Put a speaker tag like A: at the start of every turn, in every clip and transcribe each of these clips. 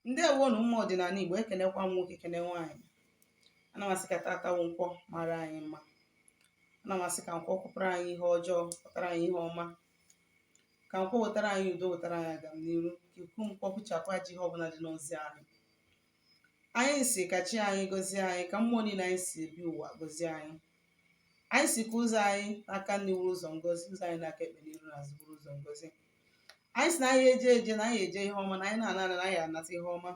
A: Ndewo na ụmụ ọdịnala Igbo. Ekenekwa m nwoke, kene nwaanyị. Ana m asị ka tata wụ nkwọ mara anyị mma. Ana m asị ka nkwọ kwụpụrụ anyị ihe ọjọọ, pụtara anyị ihe ọma, ka nkwọ wetara anyị udo, wetara anyị agamniru, ka ikwu nkwọ kụchapụ ajọ ihe ọbụla dị n'ozi anyị. Anyị si ka chi anyị gọzie anyị, ka mmụọ niile anyị si ebi ụwa gọzie anyị. Anyị si ka ụzọ anyị n'aka nri wụrụ ụzọ ngọzi, ụzọ anyị n'aka ekpe, n'iru na azụ bụrụ ụzọ ngọzi. Anyị si na anyị eje eje na anyị eje ihe ọma, na anyị na-ana ana na anyị anata ihe ọma.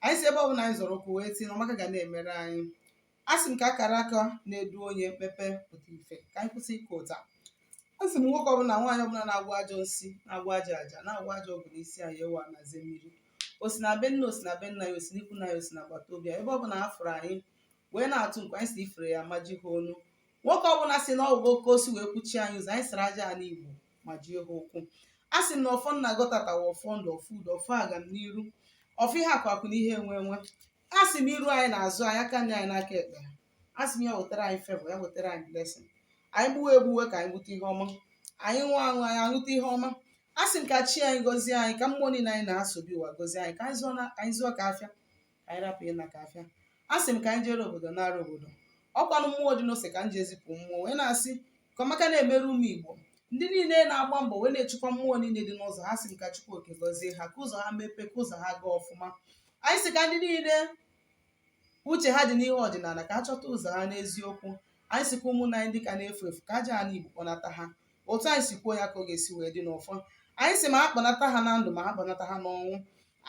A: Anyị si ebe ọbụla anyị zọrọ ụkwụ wee tinye ọmaka ga na-emere anyị. A sị m ka akara aka na-edu onye mkpepe pụta ife, ka anyị kwụsị ịkụ ụta. A sị m nwoke ọbụla, nwaanyị ọbụla na-agwọ ajọ nsi, na-agwọ ajọ aja, na-agwọ ajọ ọgwụ n'isi anyị, ewu anazie mmiri, o si na be nna, o si na be nna ya, o si n'ikwu nna ya, o si na agbata obi ya, ebe ọbụla ha fụrụ anyị wee na-atụ nkwa, anyị si ifere ya maji ha onu. Nwoke ọbụla si na ọgwụgwọ oke osi wee kwuchie anyị ụzọ, anyị sara aja ala Igbo ma jie ha ụkwụ. A sị m na ọfọ nna gọtata wa ọfọ ndụ, ọfọ udo, ọfọ agamniru, ọfọ ihe akụ akụ na ihe enwe enwe. A sị m iru anyị na azụ anyị, aka nri anyị n'aka ekpe, a sị m ya wetara anyị favor, ya wetara anyị blessing. Anyị gbuwe egbuwe ka anyị gbute ihe ọma, anyị ṅụọ aṅụ anyị aṅụta ihe ọma. A sị m ka chi anyị gọzie anyị, ka mmụọ niile anyị na-asobi ụwa gọzie anyị, ka anyị zụọ na anyị zụọ ka afịa, ka anyị rapụ ịna ka afịa. A sị m ka anyị jere obodo nara obodo. Ọkwanụ mmụọ dị n'ose ka m ji ezipụ mmụọ wee na-asị ka ọmaka na-emere ụmụ Igbo, ndị niile na-agba mbọ wee na-echekwa mmụọ niile dị n'ụzọ ha. Sị m ka Chukwu oke gọzie ha, ka ụzọ ha mepee, ka ụzọ ha gaa ọfụma. Anyị sị ka ndị niile uche ha dị n'ihe ọdịnala, ka ha chọta ụzọ ha n'eziokwu. Anyị sị ka ụmụnna anyị ndị ka na-efu efu, ka aja ala Igbo kpọnata ha. Otu anyị si kwuo ya ka ọ ga-esi wee dị n'ọfọ. Anyị sị ma ha kpọnata ha na ndụ, ma ha kpọnata ha n'ọnwụ.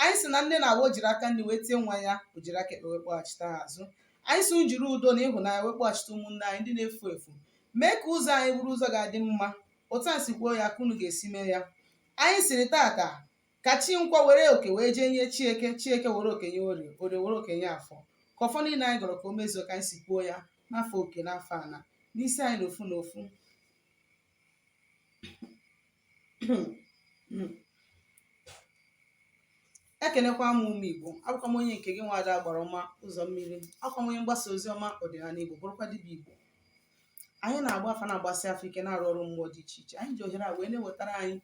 A: Anyị sị na nne na-awụ jiri aka nri wee tie nwa ya, o jiri aka ekpe wee kpọghachite ha azụ. Anyị sị jiri udo na ịhụnanya wee kpọghachite ụmụnne anyị ndị na-efu efu, mee ka ụzọ anyị bụrụ ụzọ ga-adị mma. Otu anyị si kwuo ya ka unu ga-esi mee ya. Anyị siri tata ka chi nkwọ were oke wee jee nye chi eke, chi eke were oke nye orie, orie were oke nye afọ, ka ọfọ niile anyị gọrọ ka o mezuo ka anyị si kwuo ya n'afọ oke, n'afọ ana, n'isi anyị n'ofu n'ofu. Ekenekwa m ụmụ Igbo. Abụkwa m onye nke gị, nwaada agbara ọma ụzọ mmiri. Akwa m onye mgbasa ozi ọma ọdịnala Igbo, bụrụkwa dibịa Igbo. Anyị na-agba afa, na-agbasi afa ike, na-arụ ọrụ mmụọ dị iche iche. Anyị ji ohere a wee na-ewetara anyị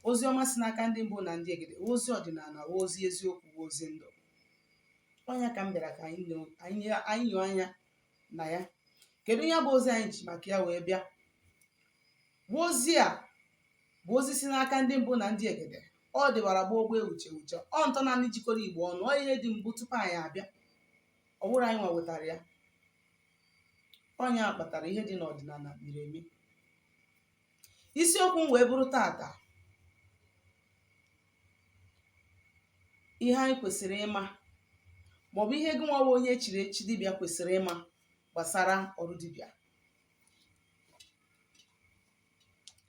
A: ozi ọma si n'aka ndị mbụ na ndị egede, ozi ọdịnala, ozi eziokwu, ozi ndụ. Ọnya ka m bịara ka anyị nyoo anya na ya. Kedu ihe bụ ozi anyị ji maka ya wee bịa? Bụ ozi a bụ ozi si n'aka ndị mbụ na ndị egede. Ọ dịwara gboo gboo, ewuche ewuche, ọ ntọala jikọrọ Igbo ọnụ, ọ ihe dị mbụ tupu anyị abịa. Ọ bụrụ anyị nwa wetara ya, ọnya kpatara ihe dị n'ọdịnala miri emi. Isiokwu m wee bụrụ tata ihe anyị kwesịrị ịma, maọbụ ihe gị nwa onye echiri echi dibịa kwesịrị ịma gbasara ọrụ dibịa.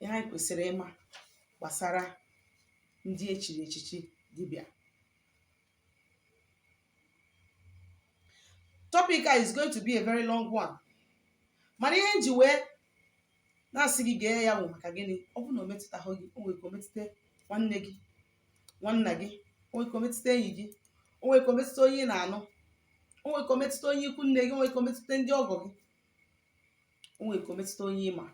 A: Ihe anyị kwesịrị ịma gbasara ndị echiri echichi dibịa. Topic a is going to be a very long one, mana ihe nji wee na-asị gị gee ya bụ maka gịnị? Ọ bụrụ na o metụtaghị gị, o nwere ka o metụta nwanne gị, nwanna gị, o nwere ka o metụta enyi gị, o nwere ka o metụta onye ị na-anụ, o nwere ka o metụta onye ikwu nne gị, o nwere ka o metụta ndị ọgọ gị, o nwere ka o metụta onye ị ma.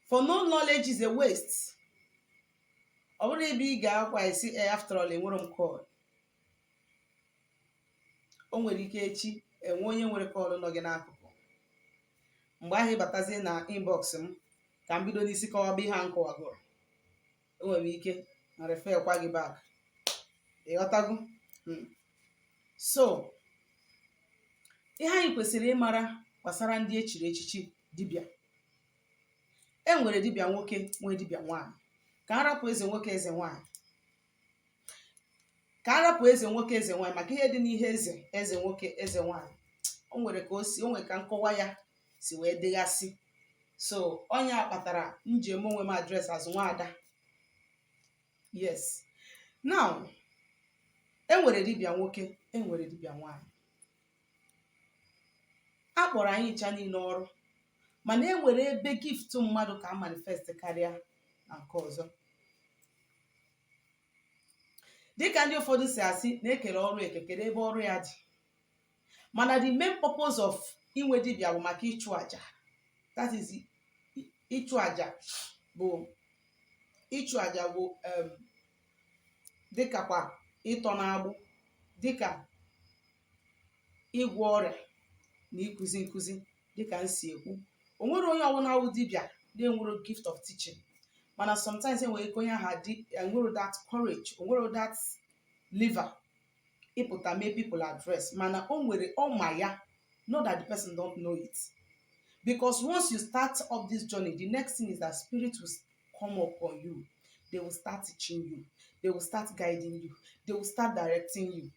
A: For no knowledge is a waste. Ọ bụrụ ebe ị ga-akwa isi, after all enwere m call. O nwere ike echi enwe onye nwere call nọ gị n'akụkụ. Mgbe ahụ ịbatazie na inbox m ka m bido n'isi kọwaba ihe a m kọwagoro, enwere m ike na refer kwa gị back. Ịghọtago? So ihe anyị kwesịrị ịmara gbasara ndị echiri echichi dibịa. E nwere dibịa nwoke, nwee dibịa nwaanyị. Ka a rapụ eze nwoke, eze nwaanyị, ka a rapụ eze nwoke, eze nwaanyị, maka ihe dị n'ihe eze, eze nwoke, eze nwaanyị, o nwere ka o si, o nwere ka nkọwa ya si wee dịgasị. So ọnya kpatara m ji eme onwe m address as nwaada. Yes, now, e nwere dibịa nwoke, e nwere dibịa nwaanyị. A kpọrọ anyị ncha niile ọrụ, mana e nwere ebe gift mmadụ ka a manifest karịa na nke ọzọ. Dịka ndị ụfọdụ si asị na-ekere ọrụ ekekere ebe ọrụ ya dị, mana the main purpose of inwe dibịa bụ maka ịchụ àjà. That is, ịchụ àjà bụ ịchụ àjà bụ Dịkakwa ịtọ n'agbụ, dịka ịgwọ ọrịa na ịkụzi nkụzi. Dịka m si ekwu, o nwere onye ọbụla wụ dibịa na-enwero gift of teaching, mana sometimes enwere ike onye ahụ adị enwero that courage, onwero that liver ịpụta mee people address, mana o nwere ọma ya. Not that the person don't know it, because once you start up this journey, the next thing is that spirit will come up on you. They will start teaching you, they will start guiding you, they will start directing you.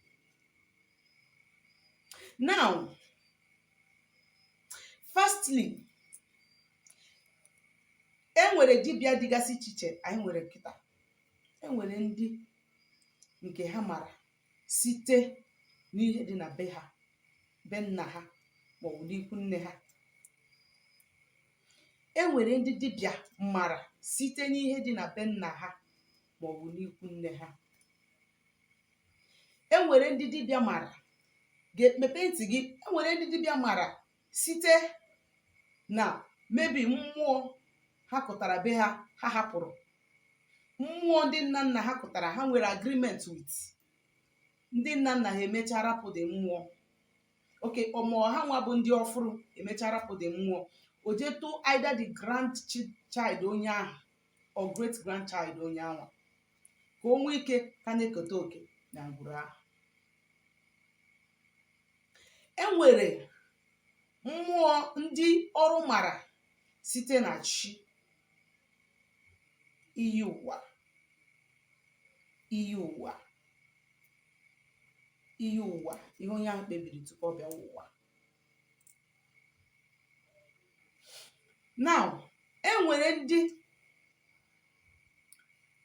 A: Now, firstly, e nwere dibịa dịgasị iche iche anyị nwere kịta. E nwere ndị nke ha mara site n'ihe dị na be ha, be nna ha maọbụ n'ikwu nne ha. E nwere ndị dibịa mara site n'ihe dị na be nna ha maọbụ n'ikwu nne ha. E nwere ndị dibịa mara ga-emepe ntị gị. E nwere ndị dibịa mara site na maybe mmụọ ha kụtara be ha, ha hapụrụ mmụọ ndị nna nna ha kụtara, ha nwere agreement with ndị nna nna ha, emechaa rapụ dị mmụọ oke ọmụ ha nwa bụ ndị ọfụrụ, emechaa rapụ dị mmụọ, o jee tụ either the grandchild onye ahụ or great grandchild onye ahụ, ka o nwee ike ka na-eketa oke na ngwuru ahụ. E nwere mmụọ ndị ọrụ mara site na chi, iyi ụwa, iyi ụwa, iyi ụwa, ihe onye ahụ kpebiri tupu ọ bịawa ụwa. Now, e nwere ndị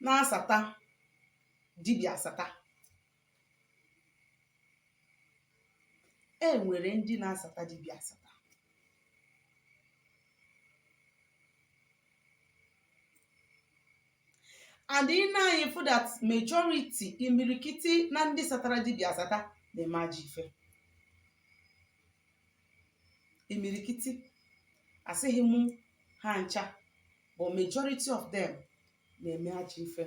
A: na-asata dibịa asata. E nwere ndị na-asata dibịa asata. And ị na-anya fụ that majority, imirikiti na ndị satara dibịa asata na-eme ajọ ife. Imirikiti, asịghị m ha ncha, but majority of them na-eme ajọ ife.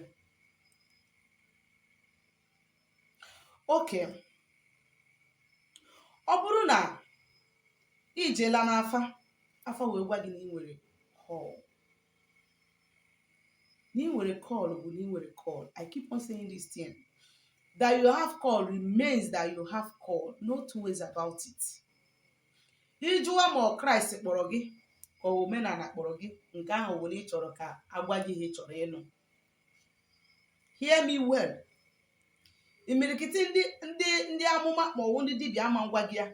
A: Okay, ọ bụrụ na i jeela n'afa, afa wee gwa gị na ị nwere call, na ị nwere call bụ na ị nwere call. I keep on saying this thing, that you have call remains that you have call, no two ways about it. Ịjụwa ma ọ Kraịst kpọrọ gị ka ọ omenala kpọrọ gị, nke ahụ bụ na ị chọrọ ka agwa gị ihe ị chọrọ ịnụ. Hear me well, imirikiti ndị amụma ma ọ bụ ndị dibịa ama ngwa gị ya.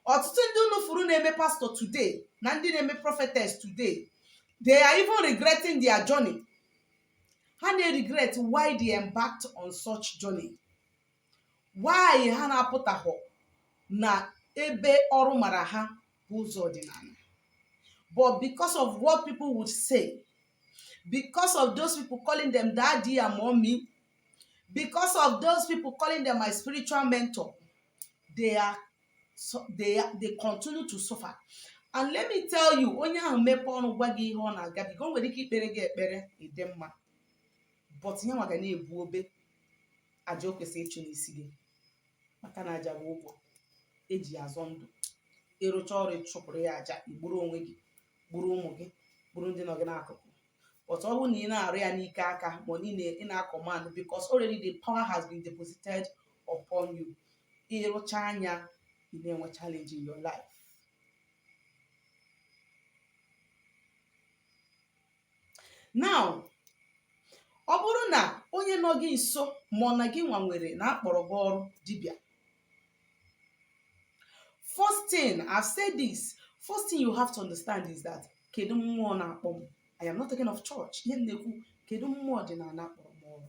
A: Ọtụtụ ndị unu furu na-eme pastor today na ndị na-eme prophetess today, they are even regretting their journey. Ha na-regret why they embarked on such journey, why ha na-apụtahụ na ebe ọrụ mara ha bụ ụzọ ọdịnala. But because of what people would say, because of those people calling them daddy and mommy, because of those people calling them my spiritual mentor, they continue to suffer. And let me tell you, onye ahụ mepee ọnụ gwa gị ihe ọ na-agabiga, o nwere ike ikpere gị ekpere ịdị mma, but ya nwa ga na-ebu obe aja o kwesịrị ịchụ n'isi gị, maka na aja bụ ụgwọ eji azọ ndụ. Ịrụcha ọrụ, ịchụpụrụ ya aja, igburu onwe gị, gburu ụmụ gị, gburu ndị nọ gị n'akụkụ. But ọ bụrụ na ị na-arụ ya n'ike aka, ma ị na-command, because already the power has been deposited upon you, ịrụcha anya, ị na-enwe challenge in your life. Now, ọ bụrụ na onye nọ gị nso ma ọ na gị nwa nwere na akpọrọ gị ọrụ dibịa, first thing, I've said this, first thing you have to understand is that, kedu mmụọ na-akpọ m? I am not talking of church. Ihe m na-ekwu, kedu mmụọ ọdịnala akpọrọ m ọrụ?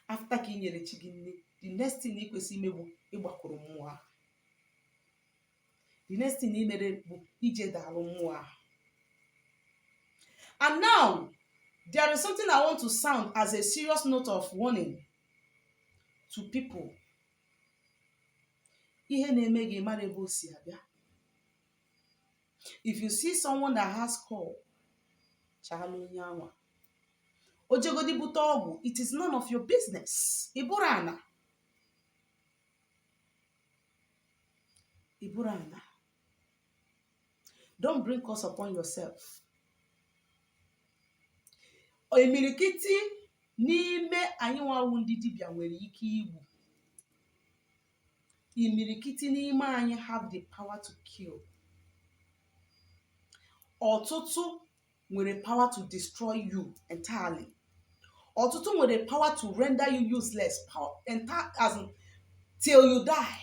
A: After ka ị nyere chi gị nne, the next thing ị kwesịrị ime bụ ịgbakwuru mmụọ ahụ. The next thing ị mere bụ ije daalụ mmụọ ahụ. And now, there is something I want to sound as a serious note of warning to people. Ihe na-eme gị, mara ebe o si abịa. If you see someone that has call, chala onye anwa. O jegodi bute ọgwụ, it is none of your business. Ị bụrọ ana, ị bụrọ ana. Don't bring curse upon yourself. Imirikiti n'ime anyị nwa wụ ndị dibịa nwere ike igbu. Imirikiti n'ime anyị have the power to kill. Ọtụtụ nwere power to destroy you entirely. Ọtụtụ nwere power to render you useless, power, entire, as in, till you die.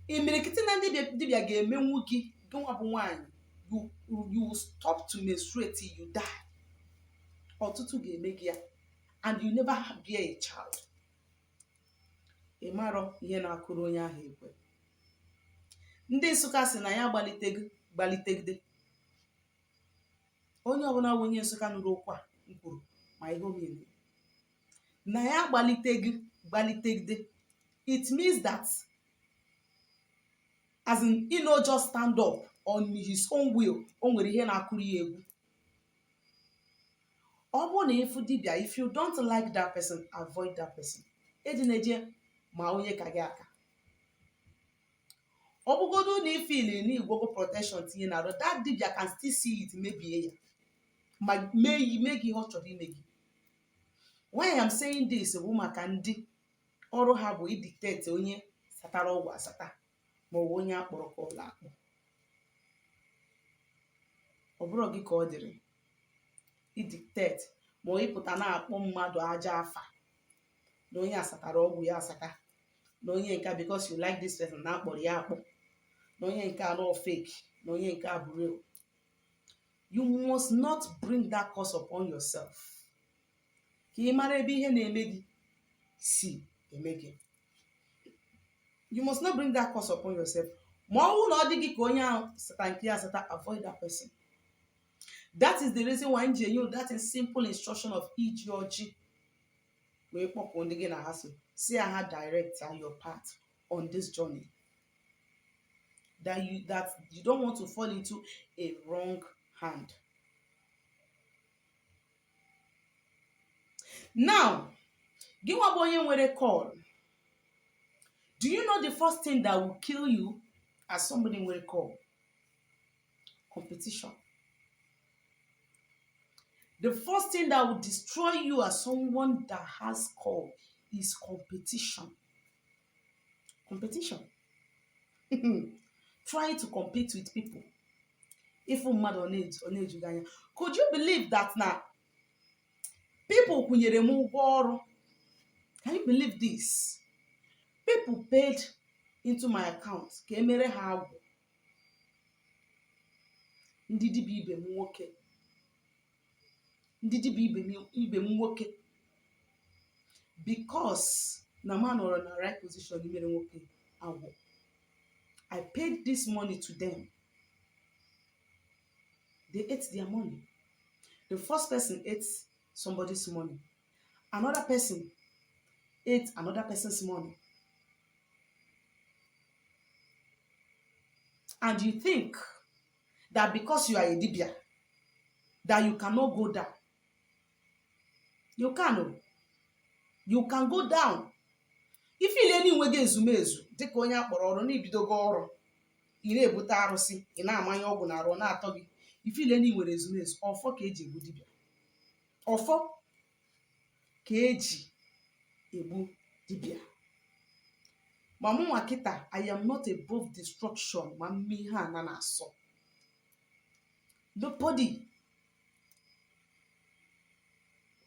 A: Imirikiti na ndị dibịa ga-emenwu gị, gị nwa bụ nwaanyị, you will stop to menstruate till you die. Ọtụtụ ga-eme gị ya and you never bear a child. Ị marọ ihe na-akụrụ onye ahụ ekwe. Ndị Nsụka sị na ya gbalitegide. Onye ọbụla bụ onye Nsụka nụrụ okwu a m kwuru ma ihe o mere na ya gbalitegide, it means that, as in, he no just stand up on his own will. O nwere ihe na-akụrụ ya egwu. Ọ bụrụ na ị fụ dibịa, if you don't like that person, avoid that person. Eji na-eje ma onye ka gị aka. Ọ bụgodu na ị feel na i gwogo protection tinye na arụ, that dibịa can still see it, mebie ya, ma mee mee gị ihe ọ chọrọ ime gị. Why I am saying this bụ maka ndị ọrụ ha bụ idictate onye satara ọgwụ asata ma ọ bụ onye akpọrọ ka ụlọ akpọ. Ọ bụrọ gị ka ọ dịrị idictate ma ọ ịpụta na-akpọ mmadụ aja afa na onye asatara ọgwụ ya asata, na onye nke a, because you like this person, na akpọrọ ya akpọ, na onye nke a nọ fake, na onye nke a bụ real. You must not bring that curse upon yourself. Ka ị mara ebe ihe na-eme gị si eme gị. You must not bring that curse upon yourself. Ma ọ bụrụ na ọ dị gị ka onye ahụ sata nke ya asata, avoid that person. That is the reason why m ji enye that is simple instruction of iji ọjị wee kpọkuo ndị gị na ha so, si ya ha direct your path on this journey, that you don't want to fall into a wrong hand. Now, gị nwa bụ onye nwere call, do you know the first thing that will kill you as somebody nwere call? Competition. The first thing that will destroy you as someone that has call is competition. Competition, trying to compete with people. Ị fụ mmadụ, ọ na-eju gị anya. Could you believe that na people kwụnyere m ụgwọ ọrụ? Can you believe this? People paid into my account ka emere ha agwụ. Ndị dibịa ibe m nwoke, ndị dibịa ibe m nwoke, because na m nọrọ na right position imere nwoke agwụ, I paid this money to them. They ate their money. The first person ate somebody's money, another person ate another person's money. And you think that because you are a dibia that you cannot go down. You can o. You can go down. Ị feel na i nwego ezumezu dịka onye akpọrọ ọrụ na ibidogo ọrụ, ị na-ebute arụsị, ị na-amanye ọgwụ na arụ, ọ na-atọ gị. Ị feel na ị nwere ezumezu. Ọfọ ka eji egbu dibịa, ọfọ ka eji egbu dibịa. Ma mụnwa kịta, I am not above destruction. Ma mme ihe a na na-asọ nobody.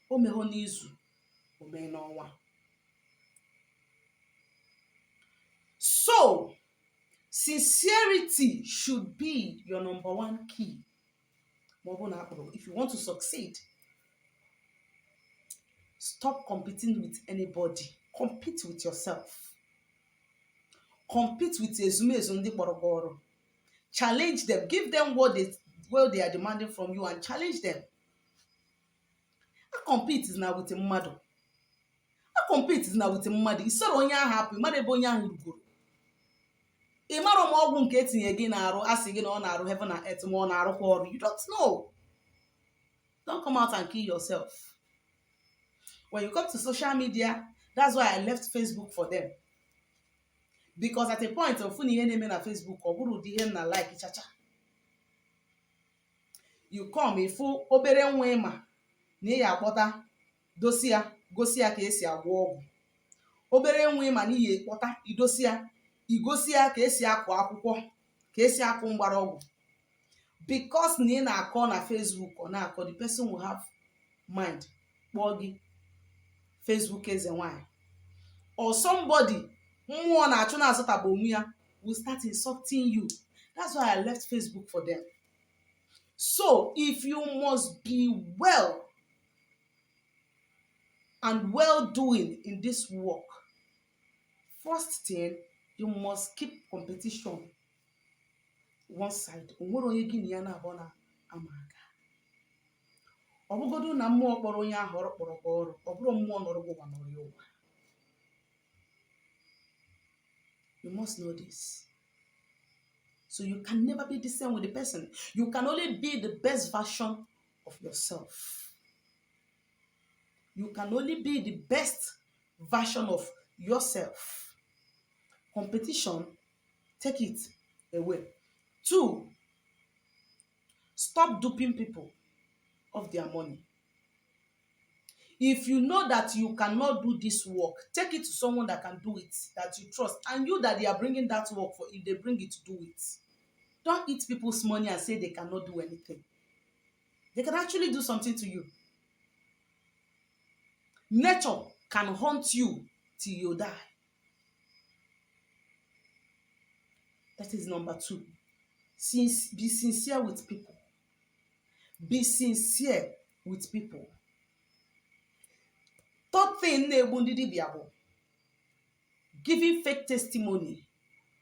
A: O meho n'izu, o mee n'ọnwa. So sincerity should be your number one key. Ma ọ bụ na akpọrọ, if you want to succeed, stop competing with anybody. Compete with yourself. Compete with ezumezu ndị kpọrọ gị ọrụ. Challenge them. Give them what they are demanding from you and challenge them. A compete na with mmadụ, a compete na with mmadụ. I soro onye ahụ apụ, ị mara ebe onye ahụ rugoro. Ị mara ma ọgwụ nke etinye gị na-arụ, asị gị na ọ na-arụ heaven and earth, ma ọ na-arụkwa ọrụ. You don't know. Don't come out and kill yourself. When you come to social media, that's why I left Facebook for them, because at a point, ofu na ihe na-eme na Facebook, ọ bụrụ ụdị ihe m na like chacha. You come ịfụ obere nwa ịma na ị ya akpọta, dosi ya, gosi ya ka esi agwọ ọgwụ. Obere nwa ịma na iyi ekpọta, idosi ya, igosi ya ka esi akụ akwụkwọ, ka esi akụ mgbọrọgwụ, because na ị na-akọ na Facebook, ọ na-akọ, the person will have mind kpọọ gị Facebook eze nwanyị, or somebody mmụọ na-achụ na-azụtaba onwe ya will start insulting you. That's why I left Facebook for them. So if you must be well and well doing in this work, first thing, you must keep competition one side. O nwere onye gị na ya na-abụ na ama aka. Ọ bụgodu na mmụọ kpọrọ onye ahụ ọrụ kpọrọ gị ọrụ, ọ bụrụ mmụọ nọrọ gị ụwa nọrọ ya ụwa. You must know this. So you can never be the same with the person. You can only be the best version of yourself. You can only be the best version of yourself. Competition, take it away. Two, stop duping people of their money. If you know that you cannot do this work, take it to someone that can do it, that you trust, and you that they are bringing that work for, if they bring it, do it. Don't eat people's money and say they cannot do anything. They can actually do something to you. Nature can haunt you till you die. That is number two. Since be sincere with people. Be sincere with people. Third thing na-egbu ndị dibịa bụ giving fake testimony.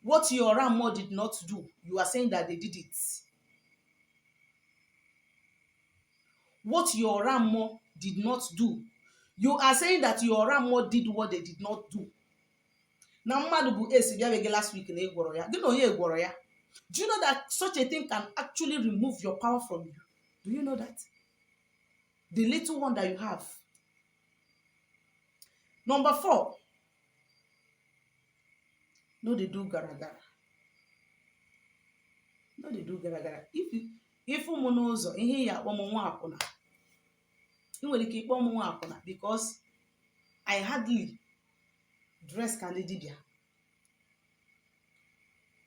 A: What your ramo did not do, you are saying that they did it. What your ramo did not do, you are saying that your ramo did what they did not do. Na mmadụ bụ esi bịa be gị last week na ị gwọrọ ya, gị na onye gwọrọ ya. Do you know that such a thing can actually remove your power from you? Do you know that? The little one that you have. Number four, no dey do gara gara. No dey do gara gara. If you ịfụ m n'ụzọ, ihe ya akpọ m nwa akwụna. Ị nwere ike ịkpọ m nwa akwụna because I hardly dress ka ndị dibịa.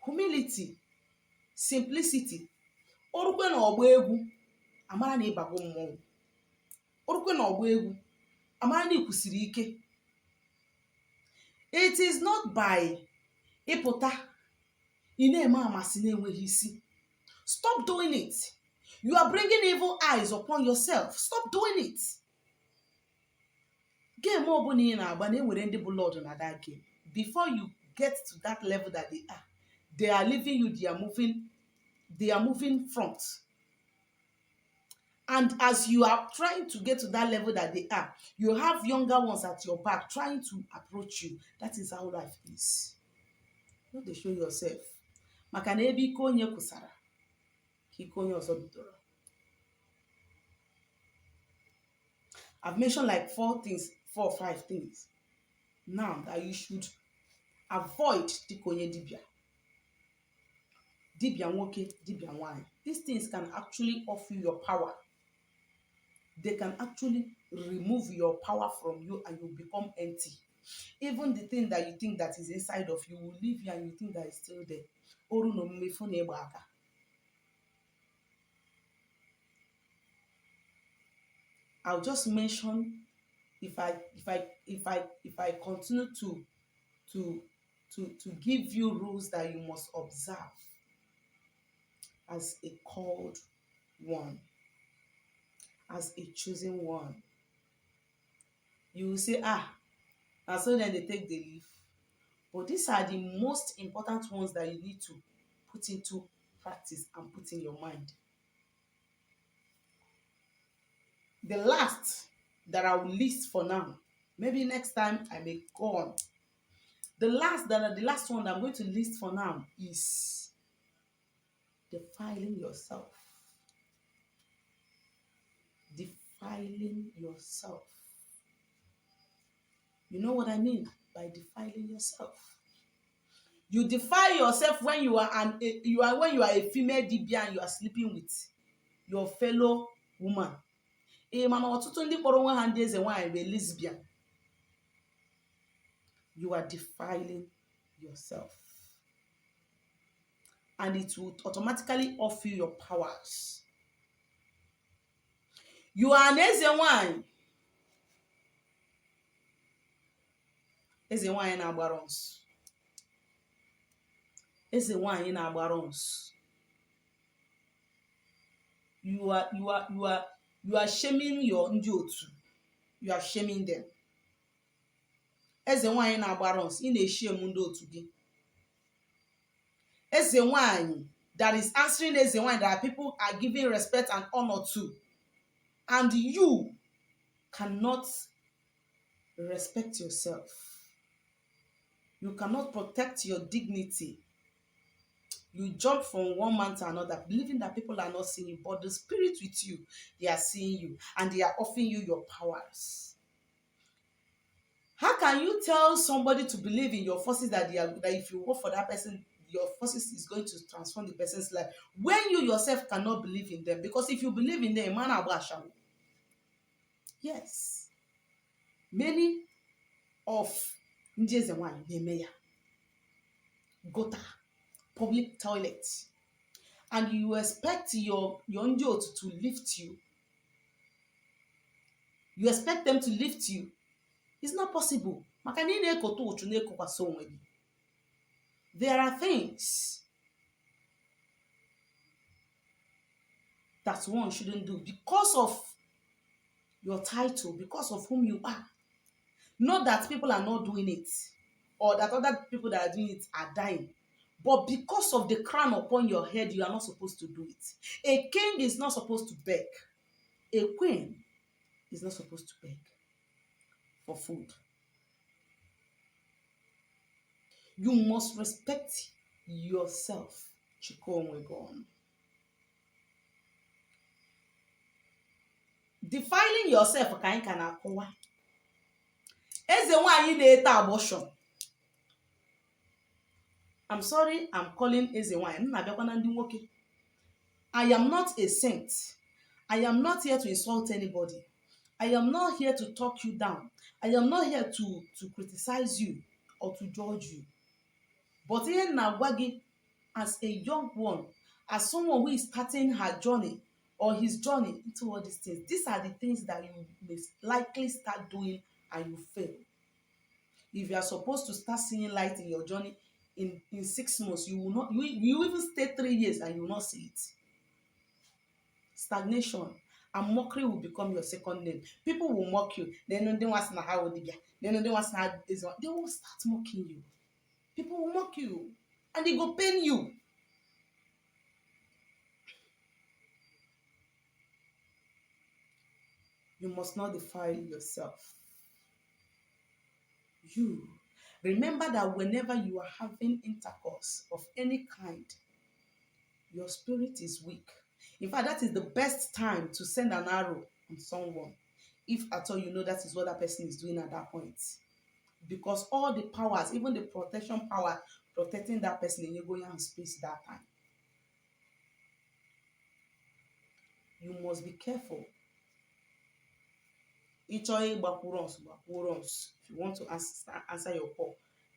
A: Humility, simplicity. Orukwe na ọgba egwu, amara na ịbago mmọnwụ. Orukwe na ọgba egwu, amara na ikwusiri ike. It is not by ịpụta ị na-eme amasị na-enweghị isi. Stop doing it. You are bringing evil eyes upon yourself. Stop doing it. Game ọbụla ị na-agba, na-enwere ndị bụ lord na that game. Before you get to that level that they are, they are leaving you. They are moving front, and as you are trying to get to that level that they are, you have younger ones at your back trying to approach you. That is how life is. No dey show yourself, maka na ebe ike onye kwụsara ka ike onye ọzọ bidoro. I've mentioned like four things, four or five things now that you should avoid dịka onye dibịa, dibịa nwoke, dibịa nwanyị. These things can actually off you your power. They can actually remove your power from you and you become empty. Even the thing that you think that is inside of you will leave you and you think that is still there. Oru na omume ifu na ịgba aka. I'll just mention, if I continue to give you rules that you must observe as a called one, as a chosen one, you will say, "Ah, na so dem dey take dey live." But these are the most important ones that you need to put into practice and put in your mind. The last that I will list for now, maybe next time I may go on. The last one that I'm going to list for now is defiling yourself. Defiling yourself. You know what I mean by defiling yourself? You defile yourself when you are an a, you are when you are a female dibia and you are sleeping with your fellow woman. Ị ma na ọtụtụ ndị kpọrọ onwe ha ndị eze nwaanyị bụ lesbian. You are defiling yourself, and it will automatically off you your powers. You are an eze nwanyị, eze nwanyị na-agba runs, eze nwanyị na-agba runs. You are shaming your ndị otu. You are shaming them. Eze nwanyị na-agba runs, ị na-eshame ndị otu gị. Eze nwanyị that is answering eze nwanyị, that people are giving respect and honor to, and you cannot respect yourself. You cannot protect your dignity. You jump from one man to another, believing that people are not seeing you, but the spirit with you, they are seeing you and they are offering you your powers. How can you tell somebody to believe in your forces, that if you work for that person, your forces is going to transform the person's life, when you yourself cannot believe in them? Because if you believe in them, man agba ashawo. Yes, many of ndị eze nwanyị na-eme ya. Gutter, public toilet, and you expect your ndị otu to lift you. You expect them to lift you. It's not possible, maka na ị na-ekote ụchụ na-ekokwasị onwe gị. There are things that one shouldn't do because of your title, because of whom you are. Not that people are not doing it or that other people that are doing it are dying, but because of the crown upon your head, you are not supposed to do it. A king is not supposed to beg. A queen is not supposed to beg for food. You must respect yourself. Chịkọọ onwe gị ọnụ. Defiling yourself ka anyị ka na-akọwa. Eze nwanyị na-ete abortion. I'm sorry, I'm calling eze nwanyị. M na-abịakwa na ndị nwoke. I am not a saint. I am not here to insult anybody. I am not here to talk you down. I am not here to criticize you or to judge you. But ihe m na-agwa gị, as a young one, as someone who is starting her journey or his journey into all these things, these are the things that you may likely start doing and you fail. If you are supposed to start seeing light in your journey in 6 months, you will not, you even stay 3 years and you will not see it. Stagnation and mockery will become your second name. People will mock you. Then ndị nwa sị na ha wụ dibịa, then ndị nwa sị na ha eze, they will start mocking you. People will mock you and it go pain you. You must not defile yourself. You remember that whenever you are having intercourse of any kind, your spirit is weak. In fact, that is the best time to send an arrow on someone, if at all you know that is what that person is doing at that point, because all the powers, even the protection power protecting that person, enyego ya space that time. You must be careful. Ị chọọ ịgbakwu runs, gbakwuo runs. If you want to answer your call,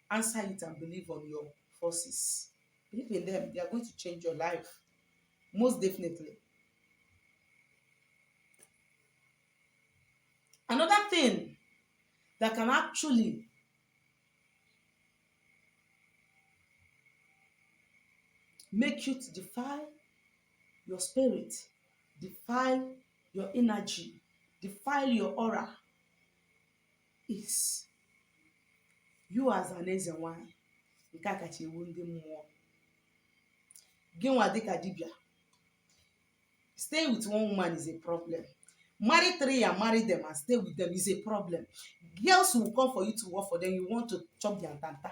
A: answer it and believe on your forces. Believe in them. They are going to change your life, most definitely. Another thing that can actually make you to defile your spirit, defile your energy, defile your aura is you as an eze nwanyị. Nke a kacha ewu ndị mmụọ. Gị nwa dịka dibịa, stay with one woman is a problem. Marry three and marry them and stay with them is a problem. Girls will come for you to work for them. You want to chop their ntanta.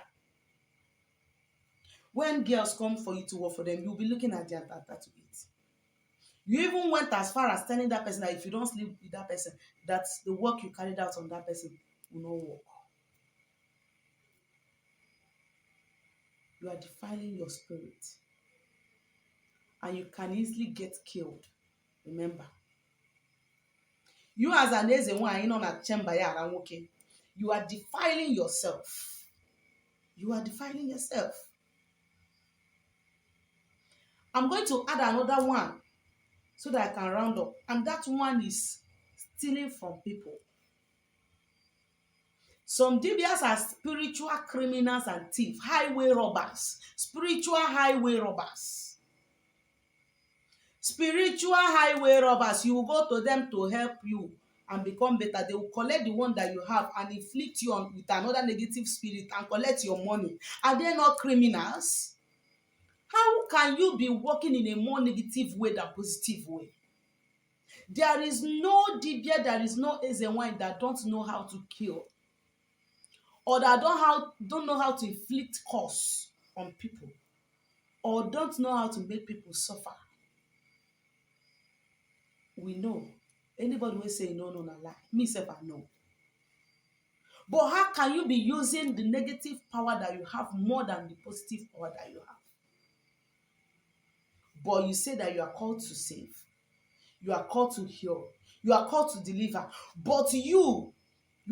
A: When girls come for you to work for them, you'll be looking at their ntanta to eat. You even went as far as telling that person that if you don't sleep with that person, that the work you carried out on that person will not work. You are defiling your spirit and you can easily get killed. Remember, you as an eze nwaanyị nọ na chamber ya ara nwoke, you are defiling yourself. You are defiling yourself. I'm going to add another one so that I can round up, and that one is stealing from people. Some dibias are spiritual criminals and thieves, highway robbers, spiritual highway robbers, spiritual highway robbers. You will go to them to help you and become better. They will collect the one that you have and inflict you on with another negative spirit and collect your money. Are they not criminals? How can you be working in a more negative way than positive way? There is no dibia, there is no eze nwanyị that don't know how to kill or that don't know how to inflict curse on people or don't know how to make people suffer. We know. Anybody wey say no no na lie. Me sef, I know. But how can you be using the negative power that you have more than the positive power that you have? But you say that you are called to save, you are called to heal, you are called to deliver, but you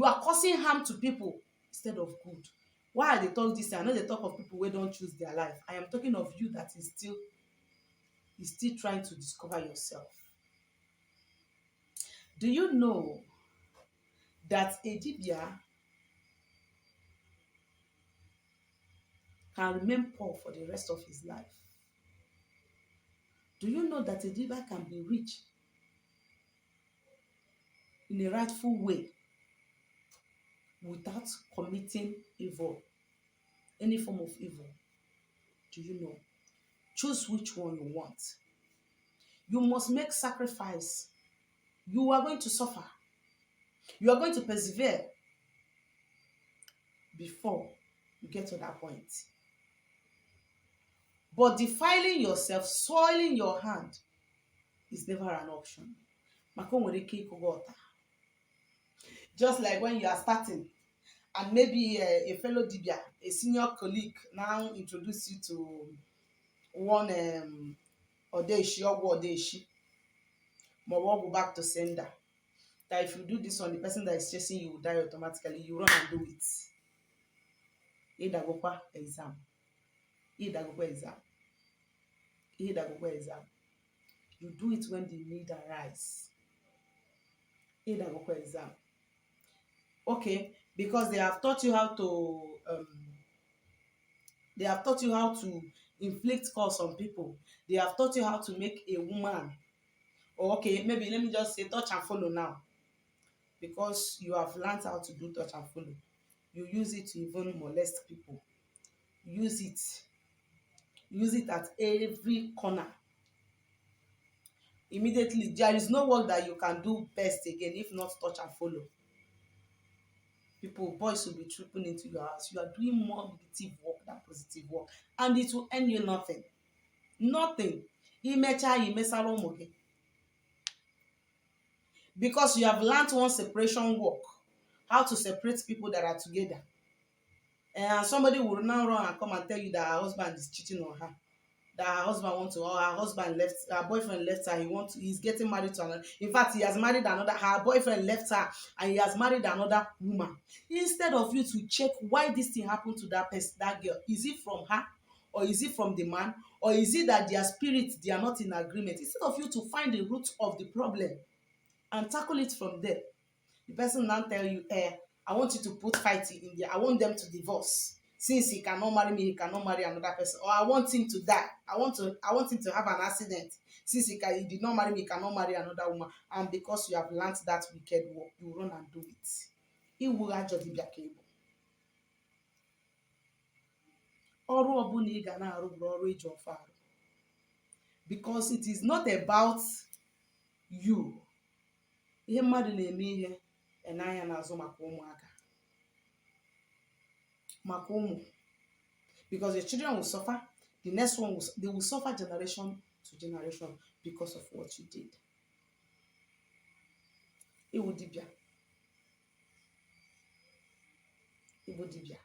A: are causing harm to people instead of good. Why I dey talk this thing? I no dey talk of people wey don choose their life. I am talking of you that is still trying to discover yourself. Do you know that a dibia can remain poor for the rest of his life? Do you know that a dibia can be rich in a rightful way without committing evil, any form of evil? Do you know? Choose which one you want. You must make sacrifice. You are going to suffer. You are going to persevere before you get to that point. But defiling yourself, soiling your hand, is never an option, maka o nwere ike ịkụ gị ọta. Just like when you are starting and maybe a fellow dibia, a senior colleague, now introduce you to one odeshi, ọgwụ odeshi maọbụ ọgwụ back to sender, that if you do this one, the person that is chasing you will die automatically. You run and do it. Ịdagokwa exam, ịdagokwa exam, ịdagokwa exam. You do it when the need arise. Ịdagokwa exam. Okay, because they have taught you how to inflict curse on people. They have taught you how to make a woman, or okay, maybe let me just say touch and follow now. Because you have learned how to do touch and follow, you use it to even molest people. Use it at every corner. Immediately, there is no work that you can do best again if not touch and follow. People, boys will be trooping into your house. You are doing more negative work than positive work, and it will earn you nothing, nothing. Imecha ya, imesara ụmụ gị, because you have learnt one separation work, how to separate people that are together, and somebody will now run and come and tell you that her husband is cheating on her, that her husband want to, or her husband left her, boyfriend left her, he's getting married to another. In fact, he has married another. Her boyfriend left her and he has married another woman. Instead of you to check why this thing happened to that person, that girl, is it from her or is it from the man, or is it that their spirit, they are not in agreement? Instead of you to find the root of the problem and tackle it from there, the person now tell you, "Eh, I want you to put fight in there. I want them to divorce. Since he cannot marry me, he cannot marry another person. Or I want him to die. I want him to have an accident. Since he did not marry me, he cannot marry another woman." And because you have learnt that wicked work, you run and do it. Iwu ajọ dibịa ka ịbụ. Ọrụ ọbụla ị ga na-arụ bụ ọrụ eji ọfọ arụ, because it is not about you. Ihe mmadụ na-eme, ihe ene anya n'azụ maka ụmụaka, maka ụmụ, because your children will suffer. The next one will, they will suffer generation to generation because of what you did. Iwu dibịa, ịbụ dibịa,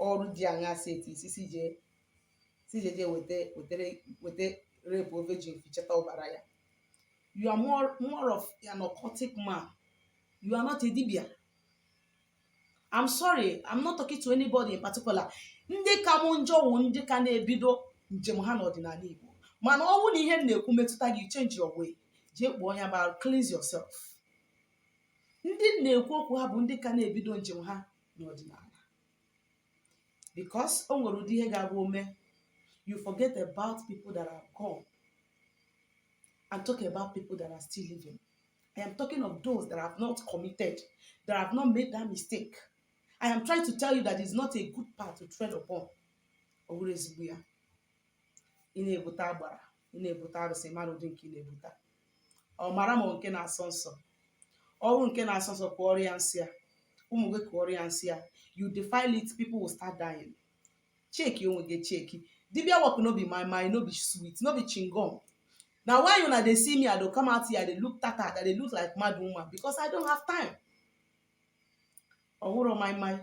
A: Ọrụ dị aṅa seti isi jee si jee jee weta wetere weta rape virgin fichata ọbara ya? You are more of an occultic man. You are not a dibia. I'm sorry, I'm not talking to anybody in particular. Ndị ka mụ njọ wụ ndị ka na-ebido njem ha n'ọdịnala Igbo. Mana ọ bụrụ na ihe m na-ekwu metụta gị, change your way, jee kpụọ ya ma cleanse yourself. Ndị m na-ekwu okwu ha bụ ndị ka na-ebido njem ha n'ọdịnala, because o nwere ụdị ihe ga-abụ ome, you forget about people that are gone and talk about people that are still living. I am talking of those that have not committed, that have not made that mistake. I am trying to tell you that it's not a good path to tread upon. Ọ bụrụ ezigbo ya, ị na-ebute agbara, ị na-ebute arụsị, mara ụdị nke ị na-ebute. Ọ mara ma nke na-asọ nsọ, ọ bụrụ nke na-asọ nsọ, kụọrọ ya nsị ya, ụmụ gị kụọrọ ya nsị ya. You defile it, people will start dying. Check onwe gị, check. Dibia work no be my mind, no be sweet, no be chewing gum. Na why una dey see me, I dey come out here, I dey look tata, I dey look like mad woman, because I don't have time. Ọwụrọ my my,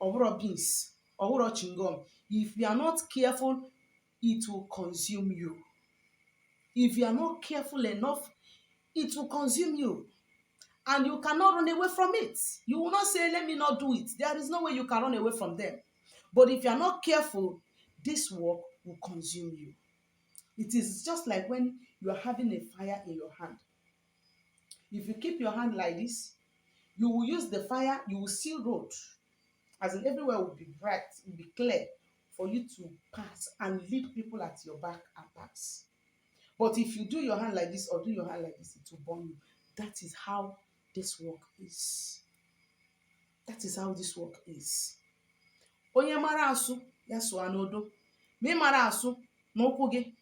A: ọwụrọ beans, ọwụrọ chewing gum. If you are not careful, it will consume you. If you are not careful enough, it will consume you and you cannot run away from it. You will not say, "Let me not do it." There is no way you can run away from them. But if you are not careful, this work will consume you. It is just like when you are having a fire in your hand. If you keep your hand like this, you will use the fire, you will see road, as in everywhere will be bright, will be clear for you to pass and lead people at your back and pass. But if you do your hand like this or do your hand like this, it will burn you. That is how this work is. That is how this work is. Onye mara asụ ya sụọ n'odo, ma ị mara asụ n'ụkwụ gị,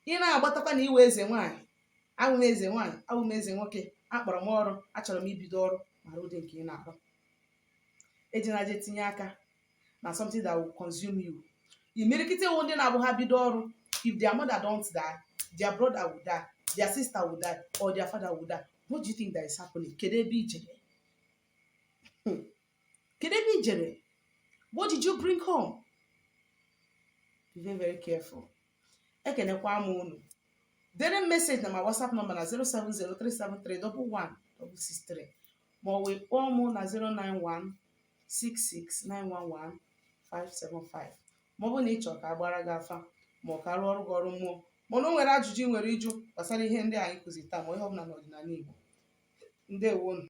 A: ị na-agbatakwa na iwe eze nwaanyị. Awụ m eze nwaanyị, awụ m eze nwoke, akpọrọ m ọrụ, achọrọ m ibido ọrụ. Mara ụdị nke ị na-arụ. Ejina je tinye aka na something that will consume you. Imirikiti iwu ndị na-abụ ha bido ọrụ, if their mother don't die, their brother will die, their sister will die or their father will die. What do you think that is happening? Kedu ebe ijere? Kedu ebe ijere? What did you bring home? Be very, very careful. Ekenekwa m unu. Dere m message na my WhatsApp number na 07037311663, ma ọ wee kpọọ mụ na 09166911575, ma ọ bụrụ na ị chọrọ ka a gbara gị afa, ma ọ ka rụọ ọrụ gị ọrụ mmụọ, mana o nwere ajụjụ ị nwere ịjụ gbasara ihe ndị anyị kụzi taa, ma ihe ọbụla n'ọdịnala Igbo. Ndewonu.